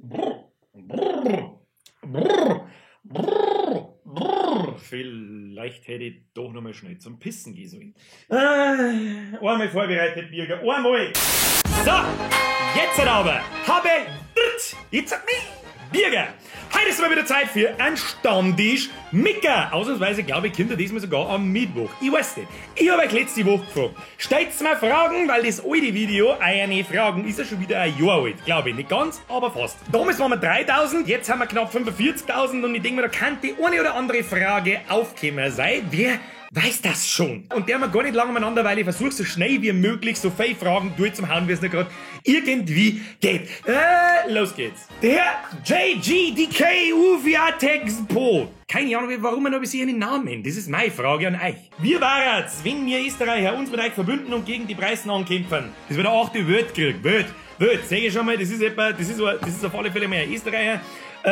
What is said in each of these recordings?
Brr, brr, brr, brr, brr. Vielleicht hätte ich doch noch mal schnell zum Pissen gehen sollen. Einmal vorbereitet, Birger, einmal. So, jetzt aber habe jetzt hat mich Birger. Heute ist mal wieder Zeit für ein Stammtisch Micker. Ausnahmsweise, glaube ich, Kinder diesmal sogar am Mittwoch. Ich weiß nicht. Ich habe euch letzte Woche gefragt. Stellt's mir Fragen, weil das alte Video, eine Fragen, ist ja schon wieder ein Jahr alt. Glaube ich. Nicht ganz, aber fast. Damals waren wir 3000, jetzt haben wir knapp 45.000 und ich denke mir, da kann die eine oder andere Frage aufgekommen sein. Wer weiß das schon? Und der haben wir gar nicht lange umeinander, weil ich versuche so schnell wie möglich so viele Fragen durchzuhauen, wie es nicht gerade irgendwie geht. Los geht's. Der JGDK Uviatexpo. Keine Ahnung, warum man noch bis hier einen Namen. Das ist meine Frage an euch. Wir waren's, wenn wir Österreicher uns mit euch verbünden und gegen die Preisen ankämpfen. Das wird der achte Weltkrieg. Welt. Welt. Sag ich schon mal, das ist etwa, das ist auf alle Fälle mehr Österreicher.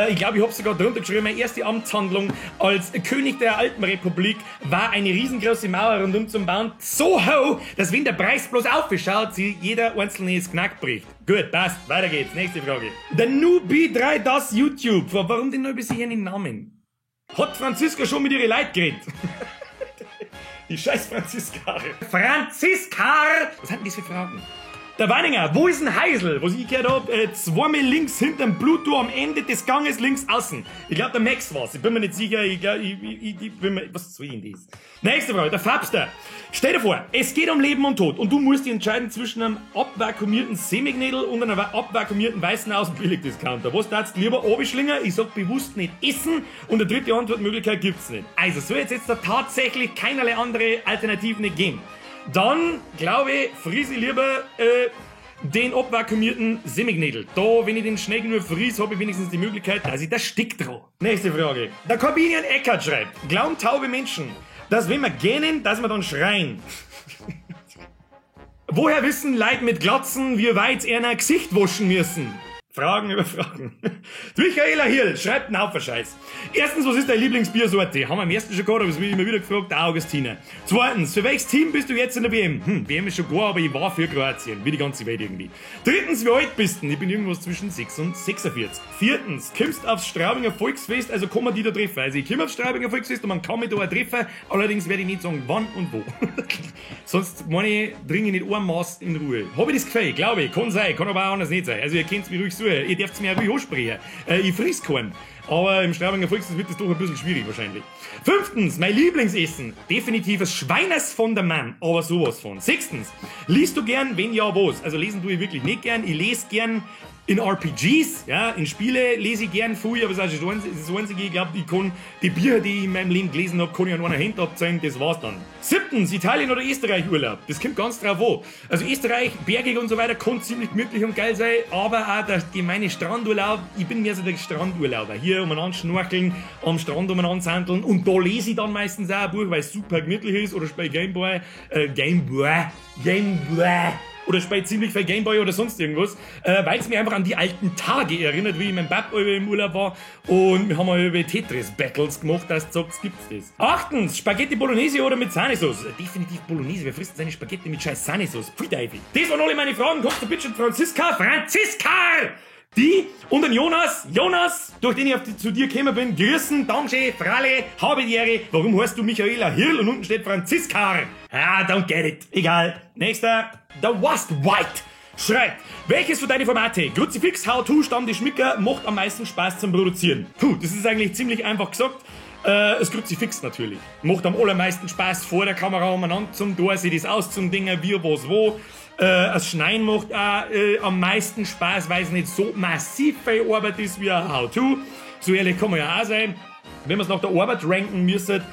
Ich glaube, ich habe sogar drunter geschrieben, meine erste Amtshandlung als König der Alpenrepublik war eine riesengroße Mauer rundum zum Bauen. So hoch, dass wenn der Preis bloß aufschaut, sie jeder einzelne das Knack bricht. Gut, passt. Weiter geht's. Nächste Frage. Der Newbie 3 das YouTube. Warum denn noch bis hier einen Namen? Hat Franziska schon mit ihre Leid geredet? Die scheiß Franziska. Franziska! Was sind denn das für Fragen? Der Wanninger, wo ist ein Heisel? Was ich gehört hab, zweimal links hinterm Pluto am Ende des Ganges links außen. Ich glaub, der Max war's. Ich bin mir nicht sicher. Ich glaub, ich bin mir, was soll denn das? Nächste Frage, der Fabster. Stell dir vor, es geht um Leben und Tod und du musst dich entscheiden zwischen einem abvakuumierten Semiknädel und einem abvakuumierten Weißen aus dem Billigdiscounter. Was darfst du lieber abschlingen? Ich sag bewusst nicht essen und eine dritte Antwortmöglichkeit gibt's nicht. Also soll jetzt da tatsächlich keinerlei andere Alternativen nicht geben. Dann, glaube ich, fries ich lieber den abvakuumierten Semiknädel. Da, wenn ich den schnell genug fries, habe ich wenigstens die Möglichkeit, dass ich das Stick drauf. Nächste Frage. Der Corbinian Eckert schreibt, glauben taube Menschen, dass wenn wir gähnen, dass wir dann schreien? Woher wissen Leute mit Glatzen, wie weit sie einer Gesicht waschen müssen? Fragen über Fragen. Michaela Hirl schreibt einen Haufen Scheiß. Erstens, was ist deine Lieblingsbiersorte? Haben wir am ersten schon gehabt, aber es wird immer wieder gefragt, der Augustiner. Zweitens, für welches Team bist du jetzt in der WM? WM ist schon gar, aber ich war für Kroatien, wie die ganze Welt irgendwie. Drittens, wie alt bist du? Ich bin irgendwas zwischen 6 und 46. Viertens, kommst aufs Straubinger Volksfest, also kann man die da treffen. Also ich komme aufs Straubinger Volksfest und man kann mich da auch treffen, allerdings werde ich nicht sagen, wann und wo. Sonst meine ich, dringe ich nicht ein Maß in Ruhe. Hab ich das Gefühl, glaube ich, kann sein, kann aber auch anders nicht sein. Also ihr kennt's mich ruhig so. Ihr dürft mir auch ruhig ansprechen. Ich friss keinen. Aber im Straubinger Volksfest wird das doch ein bisschen schwierig wahrscheinlich. Fünftens, mein Lieblingsessen. Definitiv das Schweines von der Mann, aber sowas von. Sechstens, liest du gern? Wenn ja, was? Also lesen tue ich wirklich nicht gern. Ich lese gern in RPGs, ja, in Spiele lese ich gern viel, aber das ist das Einzige, ich glaub, ich kann die Bücher, die ich in meinem Leben gelesen hab, kann ich an einer Hand abzählen, das war's dann. Siebtens, Italien oder Österreich Urlaub, das kommt ganz drauf an. Also Österreich, bergig und so weiter, kann ziemlich gemütlich und geil sein, aber auch der gemeine Strandurlaub, ich bin mehr so der Strandurlauber. Hier umeinander schnorcheln, am Strand umeinander sandeln und da lese ich dann meistens auch ein Buch, weil es super gemütlich ist, oder spiele Gameboy, Gameboy, Gameboy. Oder spiele ziemlich viel Gameboy oder sonst irgendwas, weil's mich einfach an die alten Tage erinnert, wie ich mit meinem Papa im Urlaub war und wir haben mal über Tetris-Battles gemacht, dass du sagst, gibt's das. Achtens, Spaghetti Bolognese oder mit Sahnesauce? Definitiv Bolognese, wer frisst seine Spaghetti mit scheiß Sahnesauce? Pfui Teufel. Das waren alle meine Fragen, kommst du bitte schon Franziska? Franziska! Die und den Jonas, Jonas, durch den ich zu dir gekommen bin, grüßen, Dankeschön, Fralle, habe die Ehre. Warum heißt du Michaela Hirl und unten steht Franziska? Ah, don't get it. Egal. Nächster, The Wast White schreibt, welches von deinen Formate, Kruzifix, How To, Stammtisch Micker, macht am meisten Spaß zum Produzieren? Puh, das ist eigentlich ziemlich einfach gesagt. Das Kruzifix natürlich. Macht am allermeisten Spaß vor der Kamera umeinander zum Tor, sich das aus zum Dinger, wie, was, wo. Das Schneiden macht auch am meisten Spaß, weil es nicht so massiv viel Arbeit ist wie ein How-To. So ehrlich kann man ja auch sein. Wenn man's nach der Arbeit ranken müsste,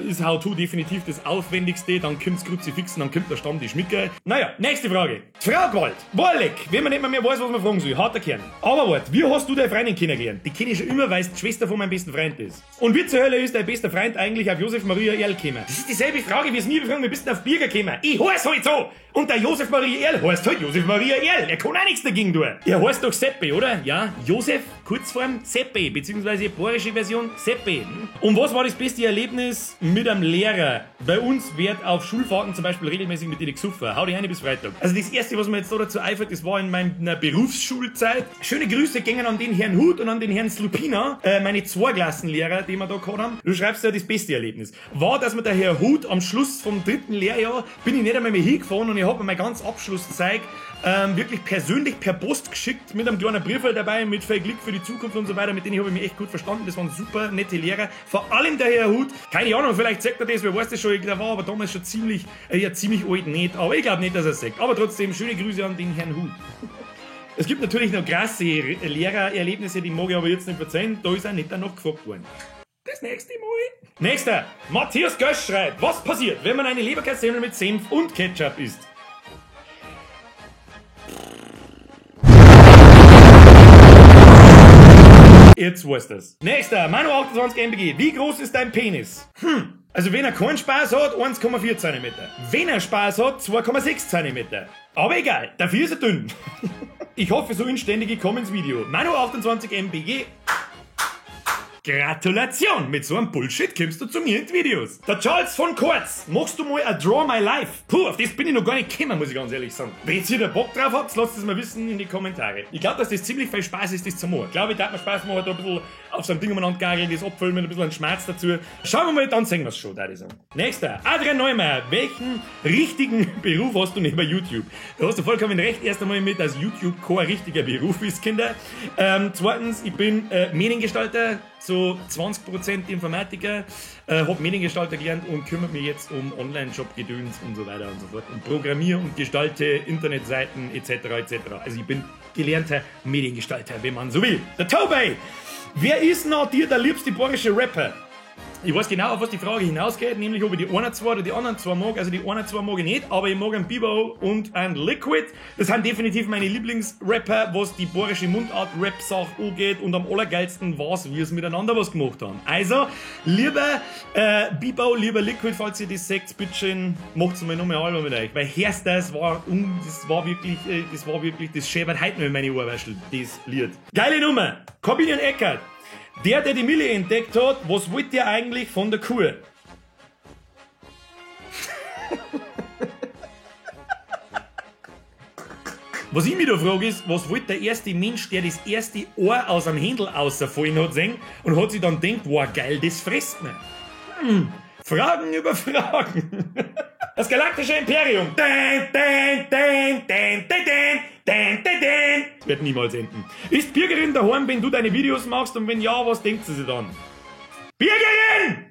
ist How-To definitiv das Aufwendigste, dann kommt's Kruzifixen, dann kommt der Stammtisch Micker. Naja, nächste Frage. Frau Gewalt, Warleck, wenn man nicht mehr weiß, was man fragen soll, harter Kern. Aber wart, wie hast du deine Freundin kennengelernt? Die kenne ich schon immer, weil's die Schwester von meinem besten Freund ist. Und wie zur Hölle ist dein bester Freund eigentlich auf Josef Maria Erl gekommen? Das ist dieselbe Frage, wie es mir befragen, wie bist du denn auf Birger gekommen? Ich heiß halt so! Und der Josef Maria Erl heißt halt Josef Maria Erl, er kann auch nichts dagegen tun. Er heißt doch Seppe, oder? Ja, Josef, Kurzform Seppe, beziehungsweise bayerische Version Seppe. Und was war das beste Erlebnis Erlebnis mit einem Lehrer. Bei uns wird auf Schulfahrten zum Beispiel regelmäßig mit dir gesoffen. Hau dich rein bis Freitag. Also das erste, was mir jetzt da dazu einfällt, das war in meiner Berufsschulzeit. Schöne Grüße gingen an den Herrn Huth und an den Herrn Slupina, meine Zweiklassenlehrer, die wir da gehabt haben. Du schreibst ja, das beste Erlebnis war, dass mir der Herr Huth am Schluss vom dritten Lehrjahr, bin ich nicht einmal mehr hingefahren und ich hab mir mein ganz Abschlusszeug wirklich persönlich per Post geschickt mit einem kleinen Brief dabei, mit viel Glück für die Zukunft und so weiter, mit denen habe ich mich echt gut verstanden. Das waren super nette Lehrer. Vor allem der Herr Huth. Keine Ahnung, vielleicht sagt er das, wer weiß das schon, der war aber damals schon ziemlich, ja, ziemlich alt nicht. Aber ich glaube nicht, dass er es sagt. Aber trotzdem, schöne Grüße an den Herrn Huth. Es gibt natürlich noch krasse Lehrererlebnisse, die mag ich aber jetzt nicht verzeihen. Da ist auch nicht danach gefragt worden. Das nächste Mal. Nächster. Matthias Gösch schreibt, was passiert, wenn man eine Leberkässemmel mit Senf und Ketchup isst? Jetzt weiß das. Nächster, Manu 28 MBG. Wie groß ist dein Penis? Also wenn er keinen Spaß hat, 1,4 cm. Wenn er Spaß hat, 2,6 cm. Aber egal, dafür ist er dünn. Ich hoffe, so inständig, ich komme ins Video. Manu 28 MBG. Gratulation! Mit so einem Bullshit kommst du zu mir in die Videos. Der Charles von Kurz, machst du mal a Draw My Life? Puh, auf das bin ich noch gar nicht gekommen, muss ich ganz ehrlich sagen. Wenn ihr da Bock drauf habt, lasst es mal wissen in die Kommentare. Ich glaub, dass das ziemlich viel Spaß ist, das zu machen. Ich glaube, ich darf mir Spaß machen, da ein bisschen auf so einem Ding umeinander gageln, das abfüllen, ein bisschen einen Schmerz dazu. Schauen wir mal, dann sehen wir's schon, da ich sagen. Nächster, Adrian Neumeier, welchen richtigen Beruf hast du neben YouTube? Da hast du vollkommen recht, erst einmal mit, dass YouTube kein richtiger Beruf ist, Kinder. Zweitens, ich bin Mediengestalter, so 20% Informatiker, hab Mediengestalter gelernt und kümmere mich jetzt um Online-Shop-Gedöns und so weiter und so fort und programmiere und gestalte Internetseiten etc. etc. Also ich bin gelernter Mediengestalter, wenn man so will. Der Tobey! Wer ist nach dir der liebste bayerische Rapper? Ich weiß genau, auf was die Frage hinausgeht, nämlich ob ich die einen zwei oder die anderen zwei mag. Also die einen zwei mag ich nicht, aber ich mag einen Bibo und einen Liquid. Das sind definitiv meine Lieblingsrapper, was die bayerische Mundart-Rap-Sache angeht. Und am allergeilsten war's, wie wir es miteinander was gemacht haben. Also, lieber Bibo, lieber Liquid, falls ihr das seht, bitteschön, macht's mal nochmal ein Album mit euch. Weil erst das war, das war wirklich, das schäbert heute noch in meine Ohrwaschel, das Lied. Geile Nummer! Corbinian Eckert. Der die Mille entdeckt hat, was wollt ihr eigentlich von der Kuh? Was ich mich da frage ist, was wollte der erste Mensch, der das erste Ohr aus dem Händel rausgefallen hat, sehen und hat sich dann gedacht, wow, geil, das frisst man. Fragen über Fragen. Das galaktische Imperium. Den, den, den, den, den, den, den, den, den. Das wird niemals enden. Ist Birgerin daheim, wenn du deine Videos machst? Und wenn ja, was denkt sie sich dann? Birgerin!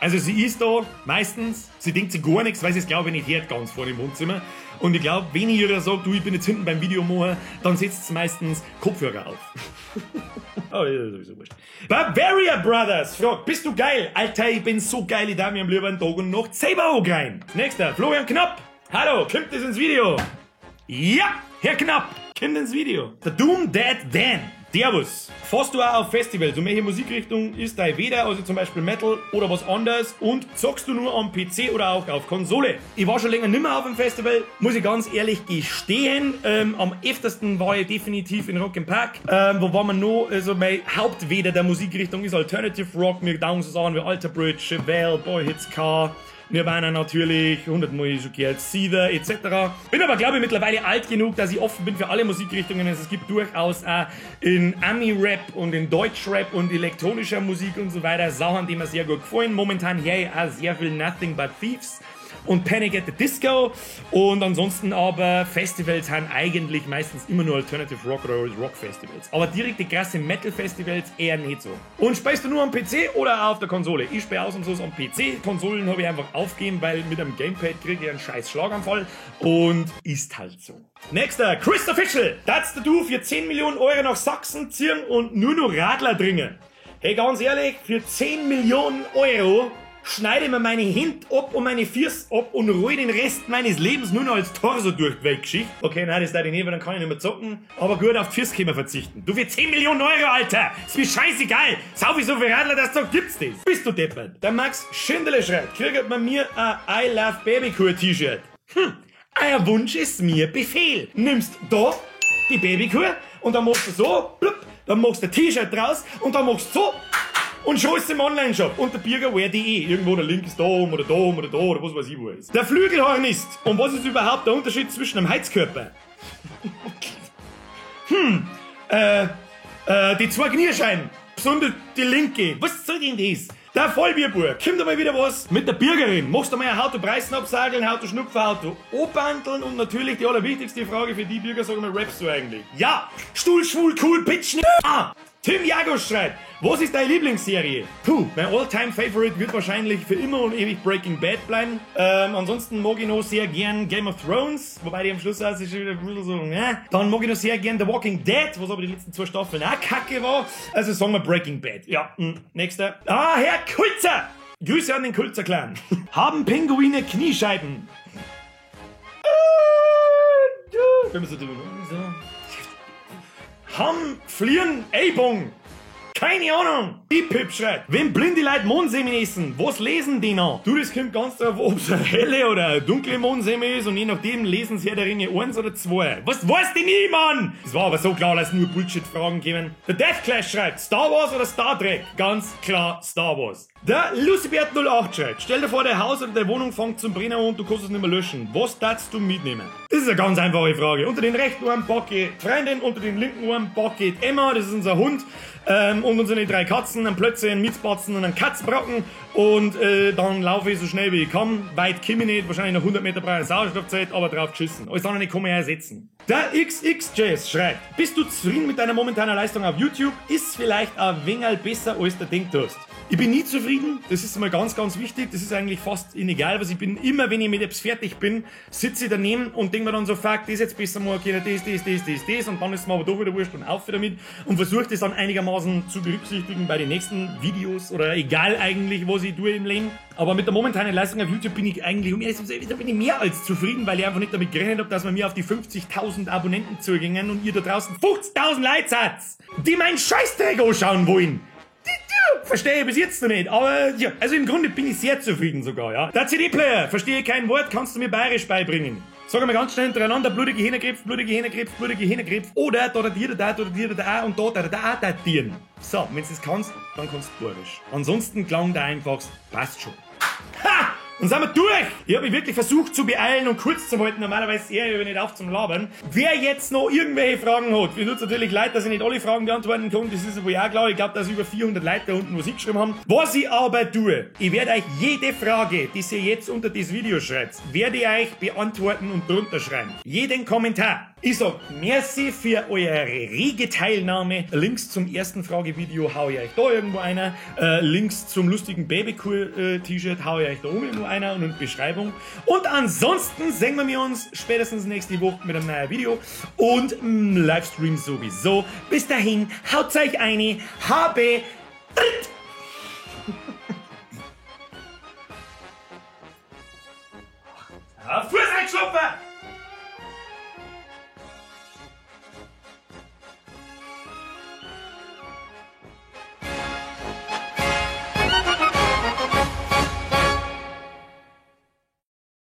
Also sie ist da, meistens. Sie denkt sich gar nichts, weil sie es glaube ich nicht hört, ganz vorne im Wohnzimmer. Und ich glaube, wenn ich ihr sagt, du, ich bin jetzt hinten beim Video machen, dann setzt sie meistens Kopfhörer auf. Oh, ja, sowieso wurscht. Bavaria Brothers fragt, bist du geil? Alter, ich bin so geil, ich darf mir am liebsten Tag und Nacht selber rein. Nächster, Florian Knapp. Hallo, kommt das ins Video? Ja, Herr Knapp, kommt ins Video. Der Doom Dead Dan. Servus. Fährst du auch auf Festivals? Und welche Musikrichtung ist dein weder, also zum Beispiel Metal oder was anderes? Und zockst du nur am PC oder auch auf Konsole? Ich war schon länger nimmer auf dem Festival, muss ich ganz ehrlich gestehen. Am öftersten war ich definitiv in Rock im Park. Wo war man noch? Also mein Hauptweder der Musikrichtung ist Alternative Rock. Mir taugen so Sachen wie Alter Bridge, Chevelle, Boy Hits Car, Nirvana natürlich, 100 Mal schon gehört, Seether etc. Bin aber, glaube ich, mittlerweile alt genug, dass ich offen bin für alle Musikrichtungen. Also es gibt durchaus auch in Ami-Rap und in Deutsch-Rap und elektronischer Musik und so weiter Sachen, die mir sehr gut gefallen. Momentan höre ich auch sehr viel Nothing But Thieves und Panic at the Disco. Und ansonsten aber Festivals sind eigentlich meistens immer nur Alternative Rock oder Rock Festivals. Aber direkte krasse Metal Festivals eher nicht so. Und spielst du nur am PC oder auch auf der Konsole? Ich spiele ausnahmslos am PC. Konsolen habe ich einfach aufgegeben, weil mit einem Gamepad kriege ich einen scheiß Schlaganfall. Und ist halt so. Nächster, Christoph Fischl. Darfst du für 10 Millionen Euro nach Sachsen ziehen und nur noch Radler trinken? Hey, ganz ehrlich, für 10 Millionen Euro schneide mir meine Hände ab und meine Füße ab und roll den Rest meines Lebens nur noch als Torso durch die Weltgeschichte. Okay, nein, das darf ich nicht, weil dann kann ich nicht mehr zocken. Aber gut, auf die Füße können wir verzichten. Du für 10 Millionen Euro, Alter! Ist mir scheißegal! Sau wie so viel Radler, dass du gibt's das! Bist du deppert? Der Max Schindele schreibt, kriegt man mir ein I Love Babykuh T-Shirt. Euer Wunsch ist mir Befehl. Nimmst da die Babykuh und dann machst du so, blub, Dann machst du ein T-Shirt draus und dann machst du so und schaust im Online-Shop unter birgerwear.de. Irgendwo der Link ist da oben oder da oben oder da oder was weiß ich wo ist. Der Flügelhornist. Und was ist überhaupt der Unterschied zwischen einem Heizkörper? Die zwei Knierschein. Besonders die linke. Was soll denn das? Der Vollbierbur. Kommt einmal wieder was mit der Birgerin. Machst du mal ein Auto Preisen absageln, Auto Schnupfen, Auto anbandeln und natürlich die allerwichtigste Frage für die Bürger, sag mal, rappst du eigentlich? Ja! Stuhl, schwul, cool, bitch, ah! Tim Jagosch schreibt, was ist deine Lieblingsserie? Puh, mein All-Time-Favorite wird wahrscheinlich für immer und ewig Breaking Bad bleiben. Ansonsten mag ich noch sehr gern Game of Thrones, wobei die am Schluss auch ist schon wieder ein bisschen so, ne? Dann mag ich noch sehr gern The Walking Dead, was aber die letzten zwei Staffeln auch kacke war. Also sagen wir Breaking Bad. Ja, nächster. Ah, Herr Kulzer! Grüße an den Kulzer-Clan. Haben Pinguine Kniescheiben? So. Haben Flieren Ellbogen? Keine Ahnung! Die Pip schreibt, wenn blinde Leute Mohnsemen essen, was lesen die noch? Du, das kommt ganz drauf, ob's eine helle oder eine dunkle Mohnseme ist und je nachdem lesen sie Herr der Ringe 1 oder 2. Was weiß denn ich, Mann? Es war aber so klar, dass nur Bullshit-Fragen kämen. Der Death Clash schreibt, Star Wars oder Star Trek? Ganz klar Star Wars. Der Lucibert08 schreibt, stell dir vor, dein Haus oder deine Wohnung fängt zum Brennen an und du kannst es nicht mehr löschen. Was darfst du mitnehmen? Das ist eine ganz einfache Frage. Unter den rechten Arm packe ich Freundin, unter den linken Arm packe ich Emma, das ist unser Hund, und unsere drei Katzen, einen Plötze, einen Mitzbatzen und einen Katzbrocken. Und dann laufe ich so schnell wie ich kann. Weit komme ich nicht, wahrscheinlich noch 100 Meter breit Sauerstoffzeit, aber drauf geschissen. Alles andere kann man ja ersetzen. Der XXJazz schreibt, bist du zufrieden mit deiner momentanen Leistung auf YouTube? Ist vielleicht ein wenig besser, als du denkt hast. Ich bin nie zufrieden, das ist mal ganz, ganz wichtig, das ist eigentlich fast egal, was ich bin. Immer wenn ich mit etwas fertig bin, sitze ich daneben und denke mir dann so, fuck, das jetzt besser machen können, das, das, das, das, das, und dann ist es mir aber doch wieder wurscht und auf wieder damit und versuche das dann einigermaßen zu berücksichtigen bei den nächsten Videos oder egal eigentlich, was ich tue im Leben. Aber mit der momentanen Leistung auf YouTube bin ich eigentlich, um ehrlich zu sein, da bin ich mehr als zufrieden, weil ich einfach nicht damit gerechnet habe, dass wir mir auf die 50.000 Abonnenten zugingen und ihr da draußen 50.000 Leute seid, die meinen Scheißdreck anschauen wollen. Verstehe ich bis jetzt noch nicht, aber ja, also im Grunde bin ich sehr zufrieden sogar, ja. Der CD-Player, verstehe kein Wort, kannst du mir bayerisch beibringen. Sag mal ganz schnell hintereinander, blutige Hähnerkrebs, blutige Hähnerkrebs, blutige Hähnerkrebs oder da, da, dir, da, da, dir, da, und da, da, da, da, dir. So, wenn du das kannst, dann kannst du bayerisch. Ansonsten klang der einfachst, passt schon. Ha! Und sind wir durch! Ich habe mich wirklich versucht zu beeilen und kurz zu halten. Normalerweise eher über nicht auf zum Labern. Wer jetzt noch irgendwelche Fragen hat, mir tut's natürlich leid, dass ich nicht alle Fragen beantworten kann. Das ist wohl auch klar. Ich glaube, dass über 400 Leute da unten was ich geschrieben haben. Was ich aber tue, ich werde euch jede Frage, die ihr jetzt unter das Video schreibt, werde ich euch beantworten und drunter schreiben. Jeden Kommentar. Ich sag merci für eure rege Teilnahme. Links zum ersten Fragevideo hau ich euch da irgendwo einer. Links zum lustigen Babycool-T-Shirt hau ich euch da oben irgendwo einer und in die Beschreibung. Und ansonsten sehen wir uns spätestens nächste Woche mit einem neuen Video und Livestream sowieso. Bis dahin, haut euch eine, habe Tritt!